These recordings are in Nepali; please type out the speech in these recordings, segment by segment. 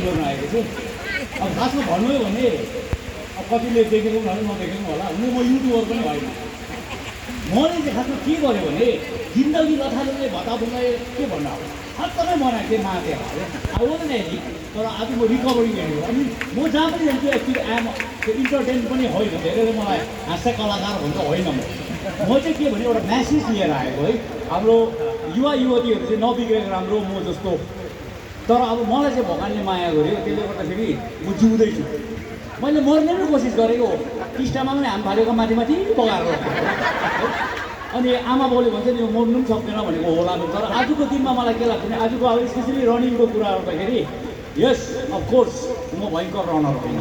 गर्न आएको छु। अब खासमा भन्नु हो भने अब कतिले देखेको पनि नदेखेको होला, म युट्युबर पनि होइन। मैले चाहिँ खासमा के गरेँ भने जिन्दगी लथालुले भताभुलाई के भन्नु अब खत्तमै बनाएको थिएँ माथि अब हुँदैन नि। तर आज म रिकभरी गरेको अनि म जहाँ पनि जान्छु एक्चुली त्यो इन्टरटेन पनि होइन, धेरैले मलाई हाँस्य कलाकार भन्छ, होइन म चाहिँ के भने एउटा म्यासेज लिएर आएको है। हाम्रो युवा युवतीहरू चाहिँ नबिग्रेको राम्रो म जस्तो, तर अब मलाई चाहिँ भगवान्ले माया गर्यो, त्यसले गर्दाखेरि म जिउँदैछु। मैले मर्ने पनि कोसिस गरेको, टिस्टामा पनि हाम फालेको माथि माथि पकाएर अनि आमा बाउले भन्छ नि मर्नु पनि सक्दैन भनेको होला। तर आजको दिनमा मलाई के लाग्छ भने आजको अब स्पेसली रनिङको कुरा गर्दाखेरि यस अफकोर्स म भयङ्कर रनर होइन,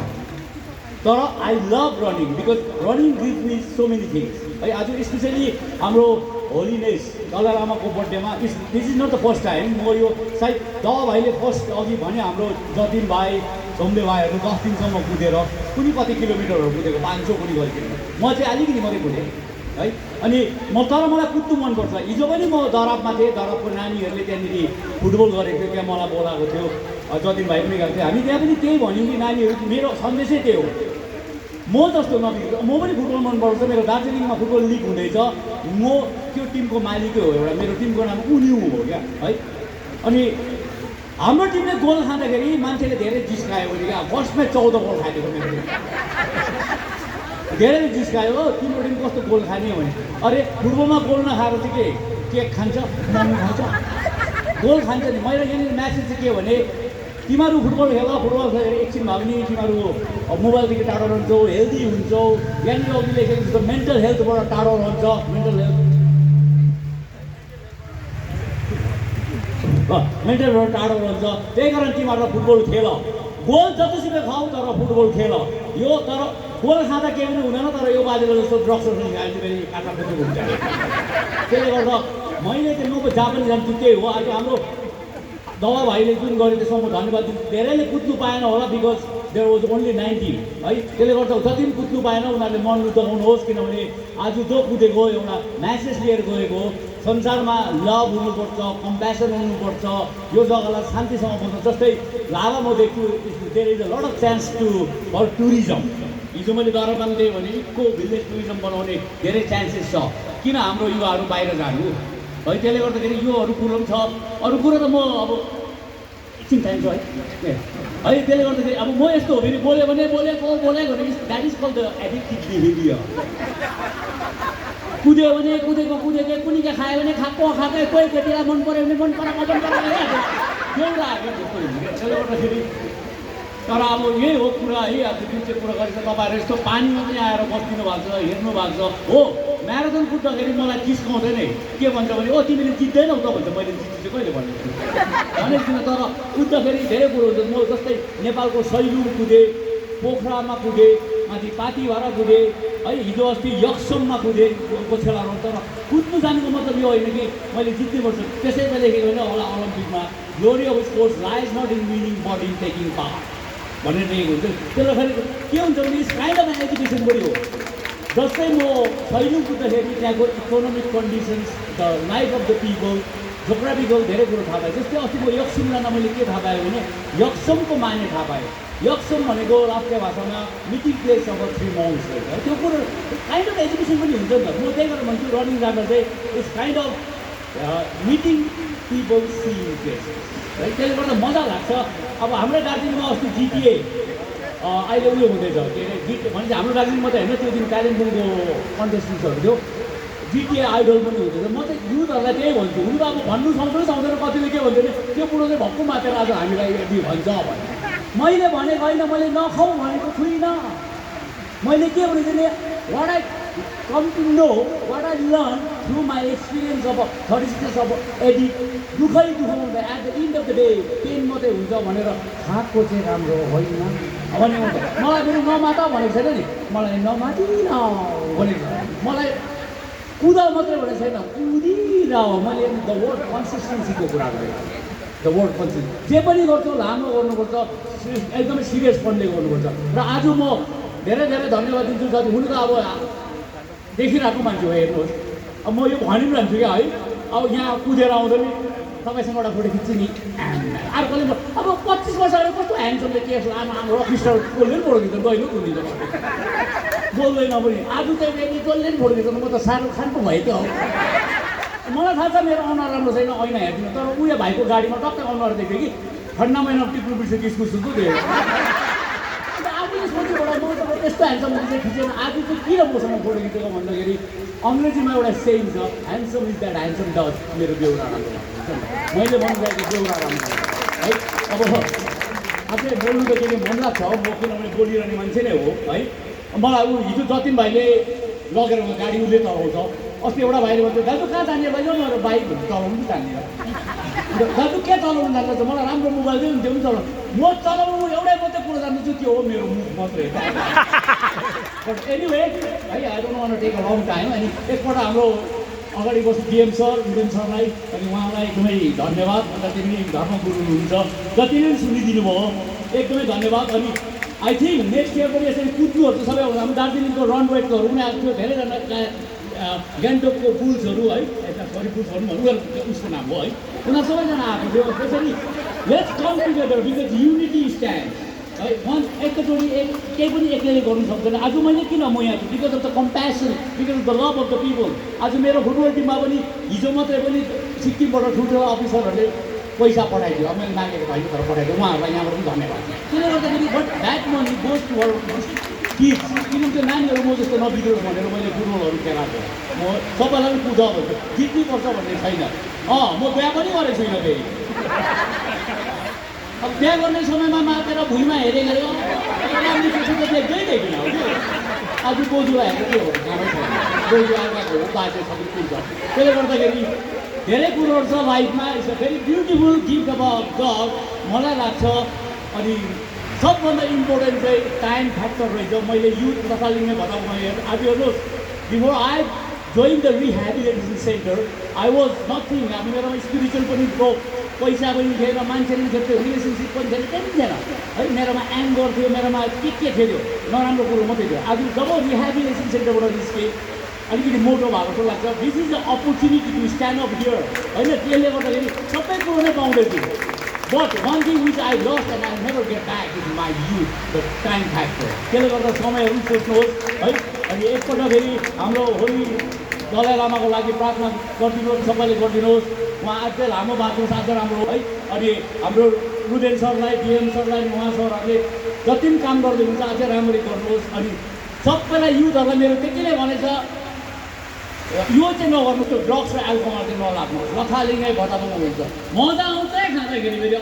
तर I love running because running give me so many things है। आज स्पेसली हाम्रो होलिनेस दलाई लामाको बर्थडेमा this is not the first time म यो सायद दवा भाइले फर्स्ट अघि भने हाम्रो जतिन भाइ झोम्बे भाइहरू 10 दिनसम्म कुदेर कुनै कति किलोमिटरहरू कुदेको 500 कुनै गरी, म चाहिँ अलिकति मात्रै कुदेँ है। अनि तर मलाई कुद्नु मनपर्छ। हिजो पनि म दराबमा थिएँ, दराबको नानीहरूले त्यहाँनिर फुटबल गरेको थियो, त्यहाँ मलाई बोलाएको थियो, जतिन भाइ पनि गएको थियो। हामी त्यहाँ पनि त्यही भन्यौँ कि नानीहरू मेरो सन्देशै त्यही हो, म जस्तो नबिग्रिनु। म पनि फुटबल मनपर्छ, मेरो दार्जिलिङमा फुटबल लिग हुँदैछ, म त्यो टिमको मालिकै हो, एउटा मेरो टिमको नाम उन्यु हो क्या है। अनि हाम्रो टिमले गोल खाँदाखेरि मान्छेले धेरै जिस्कायो भने क्या फर्स्टमै 14 गोल खाइदिएको मेरो टिम, धेरैले जिस्कायो हो तिम्रो टिम कस्तो गोल खाने भने। अरे फुटबलमा गोल नखाएर चाहिँ के केक खान्छ, मोमो खान्छ, गोल खान्छ नि। मैले यहाँनिर म्यासेज चाहिँ के भने तिमीहरू फुटबल खेलेर एकछिन भए पनि तिमीहरू मोबाइलदेखि टाढो रहन्छौ, हेल्दी हुन्छौ। यहाँनिर अघि लेखेको जस्तो मेन्टल हेल्थबाट टाढो रहन्छ, मेन्टल हेल्थबाट टाढो रहन्छ। त्यही कारण तिमीहरूलाई फुटबल खेल, गोल जतिसुकै खाऊ तर फुटबल खेल। यो तर गोल खाँदा केही पनि हुँदैन, तर यो बाजेको जस्तो ड्रग्सहरू खायो फेरि काटाकुटी हुन्छ। त्यसले गर्दा मैले चाहिँ म जहाँ पनि जान्छु त्यही हो। आज हाम्रो दवा भाइले जुन गरे त्यसमा म धन्यवाद दिन्छु। धेरैले कुद्नु पाएन होला बिकज देयर वाज ओन्ली 19 है। त्यसले गर्दा जति पनि कुद्नु पाएन उनीहरूले मन रुचाउनुहोस्, किनभने आज जो कुदेको एउटा म्यासेज लिएर गएको संसारमा लभ हुनुपर्छ, कम्प्यासन हुनुपर्छ, यो जग्गालाई शान्तिसँग बस्नु। जस्तै लाभा म देख्छु there is a lot of chance to for tourism. हिजो मैले दरबारमा दिएँ भने इको भिलेज टुरिज्म बनाउने धेरै चान्सेस छ, किन हाम्रो युवाहरू बाहिर जानु है। त्यसले गर्दाखेरि योहरू कुरो पनि छ। अरू कुरो त म अब एकछिन चाहिन्छ है। त्यसले गर्दाखेरि अब म यस्तो हो फेरि बोल्यो भने बोलेको भने that is called the addictive behaviour. कुद्यो भने कुदेकै कुनीका खायो भने खाएकै, कोही केटीलाई मन पऱ्यो भने मन पराएको एउटा त्यसले गर्दाखेरि तर अब यही हो कुरा है। अब जुन चाहिँ कुरा गरेको छ तपाईँहरू यस्तो पानीमा पनि आएर बस्दिनु भएको छ, हेर्नु भएको छ हो। म्याराथन कुद्दाखेरि मलाई जिस्काउँदैन के भन्छ भने ओ तिमीले जित्दैनौ त भन्छ। मैले जित्छु चाहिँ कहिले भनेको थिइनँ, तर कुद्दाखेरि धेरै कुरो हुन्छ। म जस्तै नेपालको सैलुङ कुदेँ, पोखरामा कुदेँ, माथि पातिभारा कुदेँ है, हिजो अस्ति यक्सममा कुदेँ कोछेलामा। तर कुद्नु जानुको मतलब यो होइन कि मैले जित्नुपर्छ। त्यसैमा लेखेको होइन होला ओलम्पिकमा glory of sports lies not in winning but in taking part भनेर लेखेको हुन्छ। त्यसले फेरि के हुन्छ भने इट्स काइन्ड अफ एजुकेसन पनि हो। जस्तै म सैलुङ कुद्दाखेरि त्यहाँको economic conditions, the life of the people, geographical धेरै कुरो थाहा पाएँ। जस्तै अस्ति म यक्सम जाँदा मैले के थाहा पाएँ भने यक्समको माने थाहा पाएँ। यक्सम भनेको राष्ट्रिय भाषामा मिटिङ प्लेस अफ 3 माउन्ट्स हो। त्यो कुरो काइन्ड अफ एजुकेसन पनि हुन्छ नि त। म त्यही गरेर भन्छु रनिङ जाँदा चाहिँ it's kind of meeting people seeing places है। त्यसले गर्दा मजा लाग्छ। अब हाम्रो दार्जिलिङमा अस्ति जिटिए अहिले उयो हुँदैछ के अरे भनेपछि हाम्रो दार्जिलिङमा त होइन, त्यो दिन कालिम्पोङको कन्टेस्टेन्ट्सहरू थियो, जिटिए आइडल पनि हुँदैछ। म चाहिँ युथहरूलाई त्यही भन्छु, हुनु त अब भन्नु सक्दैन कतिले के भन्छ भने त्यो बुढो चाहिँ भक्कु मातेर आज हामीलाई यदि भन्छ भने मैले भनेको होइन, मैले नखाऊ भनेको छुइनँ। मैले के भनेको थिएँ what I come to know, what I learn through my experience अब 36 years अब एडिट दुःखै हुँदा at the end of the day pain मात्रै हुन्छ भनेर खाएको चाहिँ राम्रो होइन भने मलाई फेरि नमाता भनेको छैन नि, मलाई नमातिन भनेको मलाई कुदा मात्रै भनेको छैन, कुदिर मैले द वर्ड कन्सिस्टेन्सीको कुरा गरेको। द वर्ड कन्सिस्टेन्सी जे पनि गर्छु लामो गर्नुपर्छ, एकदमै सिरियस पनले गर्नुपर्छ। र आज म धेरै धन्यवाद दिन्छु। जति हुनु त अब देखिरहेको मान्छे हो, हेर्नुहोस् अब म यो भनिरहन्छु क्या है। अब यहाँ कुदेर आउँदा नि तपाईँसँग एउटा फोटो खिच्छु नि, अर्कोले अब 25 वर्ष अगाडि कस्तो ह्यान्डसमले केस लामा रकिस्टर कसले पनि फोटो खिच्छ कहिले भनिन्छ बोल्दैन पनि आज चाहिँ फेरि कसले पनि फोटो खिच्छ म त शाहरुख खान पो भए त्यो मलाई थाहा छ मेरो अनुहार राम्रो छैन ऐना हेर्दिनँ तर उयो भाइको गाडीमा टक्कै अनुहार देख्यो कि ठन्डा महिना टिप्नु बिर्सेको इस्कुस सुन्छु त्यो आफूले सोचेबाट म त त्यस्तो ह्यान्डसम चाहिँ खिचेन आज चाहिँ किन मसँग फोटो खिचेको भन्दाखेरि अङ्ग्रेजीमा एउटा सेम छ handsome is that handsome does मेरो बेहुरा राम्रो लाग्छ मैले भन्नुभएको बेहुरा राम्रो है अब आफूले बोल्नु त के मन लाग्छ म किनभने बोलिरहने मान्छे नै हो है मलाई ऊ हिजो जतिन भाइले लगेर गाडी उसले चलाउँछ अस्ति एउटा भाइले भन्छ दाजु कहाँ जाने भाइ मेरो बाइक चलाउनु पनि जान्दिनँ दाजु के चलाउनु जान्छ मलाई राम्रो मोबाइल दियो नि त्यो पनि चलाउनु म चलाउनु एउटै मात्रै कुरो जान्दछु त्यो हो मेरो मुख मात्रै बट एनिवे है I don't want to take a long time अनि एकपल्ट हाम्रो अगाडि बस्नु डिएम सर उदेन सरलाई अनि उहाँलाई एकदमै धन्यवाद जति पनि धर्मगुरु हुनुहुन्छ जति पनि सुनिदिनु भयो एकदमै धन्यवाद अनि आई थिङ्क नेक्स्ट इयर पनि यसरी कुद्नुहरू चाहिँ सबै हाम्रो दार्जिलिङको रनवेटहरू पनि आएको थियो धेरैजना गान्तोकको बुल्सहरू है यता सरी बुल्सहरू उनीहरू उसको नाम हो है उनीहरू सबैजना आएको थियो त्यसरी let's come together because unity stand है एकैचोटि केही पनि एक्लैले गर्नु सक्दैन आज मैले किन म यहाँ छु because of the compassion because of the love of the people आज मेरो फुटबल टिममा पनि हिजो मात्रै पनि सिक्किमबाट ठुल्ठुलो अफिसरहरूले पैसा पठाइदियो अब मैले मागेको होइन तर पठाइदियो उहाँहरूलाई यहाँबाट पनि धन्यवाद त्यसले गर्दाखेरि but that money goes to kids किनभने नानीहरू म जस्तो नबिग्रोस् भनेर मैले फुटबलहरू खेलाएको म सबैलाई पनि पूजा भन्छु जित्नुपर्छ भन्ने छैन म बिहा पनि गरेको छुइनँ फेरि अब बिहा गर्ने समयमा मातेर भुइँमा हेरेको देख्दै देखिन हो कि आज बोजूलाई हेरेर के हो कामै छैन बोजू आएको हो बाजे सबै पुग्छ त्यसले गर्दाखेरि धेरै कुरोहरू छ लाइफमा it's a very beautiful gift of God मलाई लाग्छ अनि सबभन्दा इम्पोर्टेन्ट चाहिँ टाइम फ्याक्टर रहेछ मैले युथ नेपालीमै बताउँ आज हेर्नुहोस् before I join the rehabilitation centre I was nothing अब मेरोमा स्पिरिचुअल पनि पैसा पनि थिएन मान्छे पनि थियो रिलेसनसिप पनि थिएन केही पनि थिएन है मेरोमा एङ्गर थियो मेरोमा के थियो नराम्रो कुरो मात्रै थियो आज जब रिह्याबिलिटेसन सेन्टरबाट निस्केँ अलिकति मोटो भएको जस्तो लाग्छ this is the opportunity to stand up here होइन त्यसले गर्दाखेरि सबै कुरो नै पाउँदैछु but one thing which I lost and I never get back is my youth the time factor त्यसले गर्दा समयहरू पनि सोच्नुहोस् है अनि एकपल्ट फेरि हाम्रो होली दलाई लामाको लागि प्रार्थना गरिदिनुहोस् सबैले गरिदिनुहोस् उहाँ अझै लामो बाँच्नुहोस् अझ राम्रो है अनि हाम्रो रुदेन सरलाई डिएम सरलाई उहाँ सरहरूले जति पनि काम गर्दै हुन्छ अझै राम्ररी गर्नुहोस् अनि सबैलाई युथहरूलाई मेरो त्यति नै भनेछ यो चाहिँ नगर्नुहोस् त्यो ड्रग्स र एल्कोहल चाहिँ नलाग्नुहोस् लथालिङै भताभङ हुन्छ मजा आउँछ खाँदाखेरि फेरि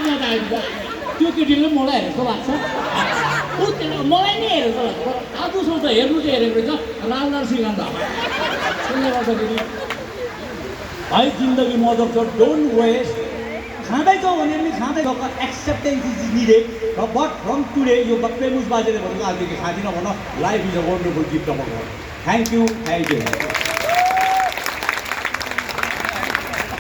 मजा आइन्छ त्यो केटीले पनि मलाई हेरेको लाग्छ मलाई नै हेरेको लाग्छ आजसम्म त हेर्नु चाहिँ हेरेको रहेछ लाल सिँगान त त्यसले गर्दाखेरि भाइ जिन्दगी मजा छ डोन्ट वेस्ट खाँदैछौ भने पनि खाँदै गएको एक्सेप्टेन्स इज निडेड र बट फ्रम टुडे यो प्रेमुस बाजेले भनेको आजदेखि खाँदिनँ भन life is a wonderful gift of God thank you